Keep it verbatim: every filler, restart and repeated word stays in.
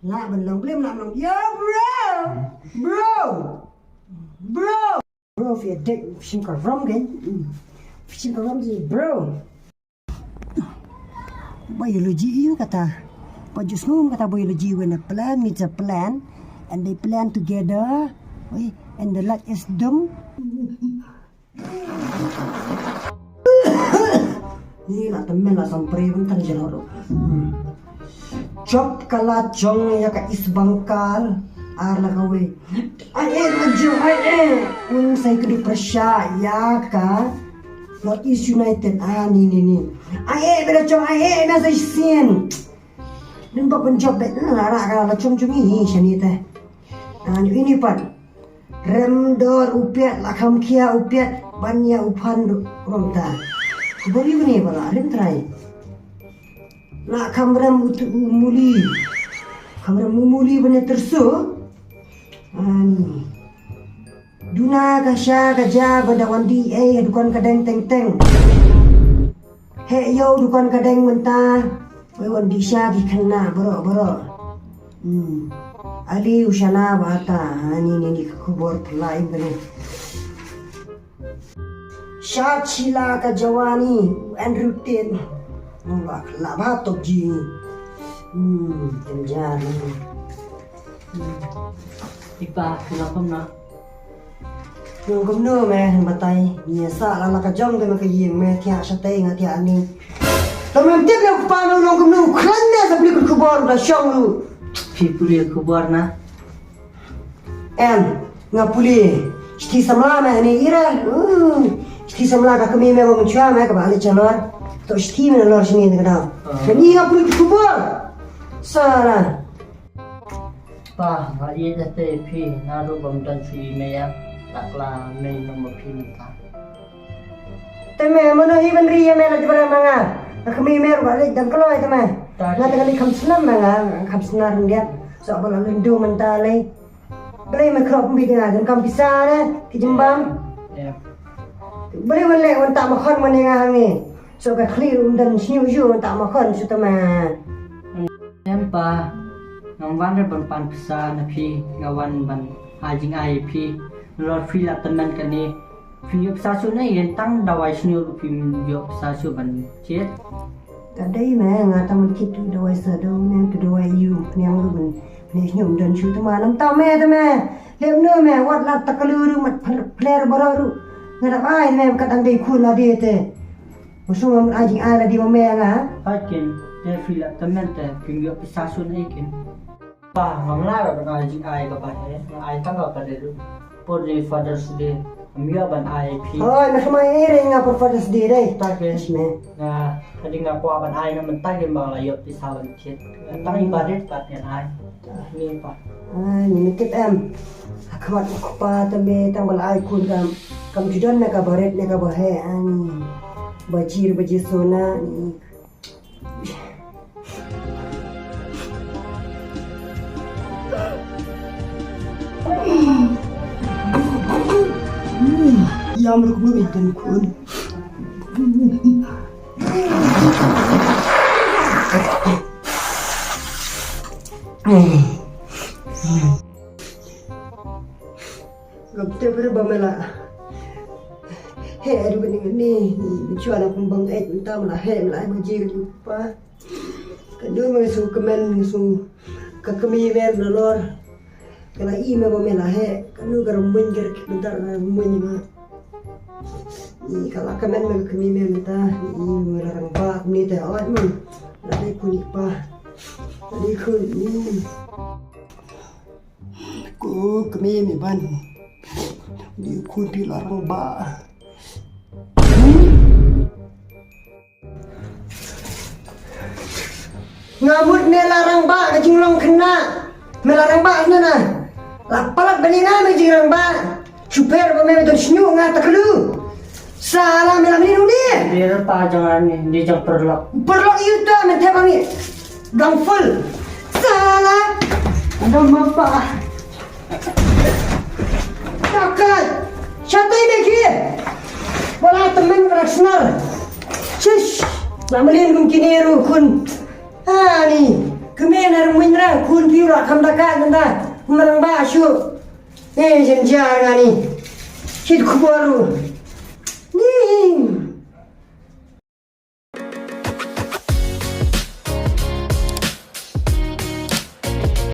Lah ban long, blim lah long. Yo, bro! Bro! Bro! Bro, phi adik, phi shim ka rom kan? Phi shim ka rom ji, bro. Biology ïa kata. Ba ju sngew kata biology, when a plan meets a plan and they plan together, eh, and the light is dum. Ni la temen la sampre pun kan jelo. Jop ka la jong ïa ka East Bengal ar la kawei. Ai eh la jong ai eh. Un sai kedu persha ïa ka North East United. Ah, ni ni ni. Ai eh bela jong ai eh na sai sin. Nym bok ban jop bet na la ra ka la jong jong i shani te. Ah, ni ini pat. Rem dor u piat la kham khia u piat ban ïa u phan ru-, rum ta. Khubor ïa une ba la rem trai. La kham rem u tu u muli. Kham rem u muli ban ïa tersu. Ani. Duna ka sha ka ja ba da wan di ei ha dukan ka deng teng teng. He yo dukan ka deng mynta. Wei wan di sha ki khynnah baroh baroh. Hmm. Ali u shana ba ta, ha, ni ni ni ka khubor phylla im kane. Sha chila ka jawani, Andrew Tate. Nong la la ba top ji. Hmm, tenjar ni. Hmm. Ipa, kenapa na? Nong kumno me, batai. Ni sa la la ka jong de me ka ying me, thiah shatai nga thiah ni. Tang mem tip ïa u kpa no nong kumno, khlaiñ ne sa puli khubor da shong lu. Phi puli khubor na? Em, nga puli. Shithi samla me ne ira. Hmm. Shithi samla ka kmie me ba mynchwa me kaba ale chalor. To shithi me lor shini ne ka dau. Ah. Kani nga puli khubor. Sara. Pa, nga ïeit te phi, naduh bym don shu ïa me ïa, la kla me nong ma phi mynta. Te me, mano hi ban ri ïa me la jubra ma nga. Nga khmih me ruh ba leit dang kloi te me. Ta. Nga te nga leit kham snam ma nga, kham snar ndiat. So ba la lyndu mynta lei. Balei me khrop mbi nga, dang kam pisa ne, ki jimbam. Ïa. Balei wan leh wan tak ma khon ma ne nga hangne. So ka khlieh ruh ym don sniew ju wan tak ma khon shu tama. Em pa, ngam wan re ban pan pisa na phi, nga wan ban ai jingai ïa phi. Lor phi la tymmen kane. Phi ïoh pisa shu ne ïa tang dawai sniew ruh phim ïoh pisa shu ban thied. Ka dei me nga tang ban thied tu dawai sa dawai ne tu dawai ïu ne ruh ban ne sniew ym don shu tama nam ta me ta me. Lem nu me wat la ta kalu ruh mat pler baroh ruh. Nga da ai me ka dang dei khun la dei te. Nga sngew ngam ai jingai lade ma me nga. Hakin, te phi la tymmen te, phim ïoh pisa shu ne kin. Pa, ngam lah ban ai jingai kaba heh, nga ai tang kaba dei ruh. Por dei Father's Day, ngam ïoh ban ai phi. Hoi, nga shu mai ei re nga por Father's Day dei. Ta ke. Yes, me. Nga, ka dei nga kwah ban ai na mynta ke ba la ïoh pisa ban thied. Tang i barit pat ngan ai. Ni pa. Ai, ni tip em. Ha khmat u kpa te me tang ba la ai khun kam. Kam ju don na ka barit na ka ba heh ani. Ba jir ba jir sona ni. Ïam ruh kumno ba ïa don khun. Ngam tip ruh ba me la heh ruh kane kane. Mynshwa la pynbang eh mynta me la heh me la ai baji ka jingpa. Ka dei me nga sngew kmen nga sngew ka kmie me nalor. Ka la i me ba me la heh ka nu ka rymmuiñ ka rkit mynta ka rymmuiñ ma. Ni ka la kmen me ka kmie me mynta ni me la rangbah kumne te ot me. La dei khun i pa. La dei khun ni. Ko kmie me ban. Dei khun phi la rangbah. Nga mut me la rangbah ka jinglong khynnah. Me la rangbah khynnah na. La palat bani nga me jingrangbah. Super ba me me don shñiuh nga taklu. Sala me la mini nuni. Dia pa jangan ni, dia jang perlok. Perlok itu men te bangi. Dang full. Sala. Ada mapa. Takai. Shatai me ki. Wala temen raksnar. Shish. Namalin kum kini ruh khun. Ani. Kmen ar muin ra kun piu ra kam da ka nda. Marang ba shu. Eh, jen jar ngani. Hit khubor ru. Ni.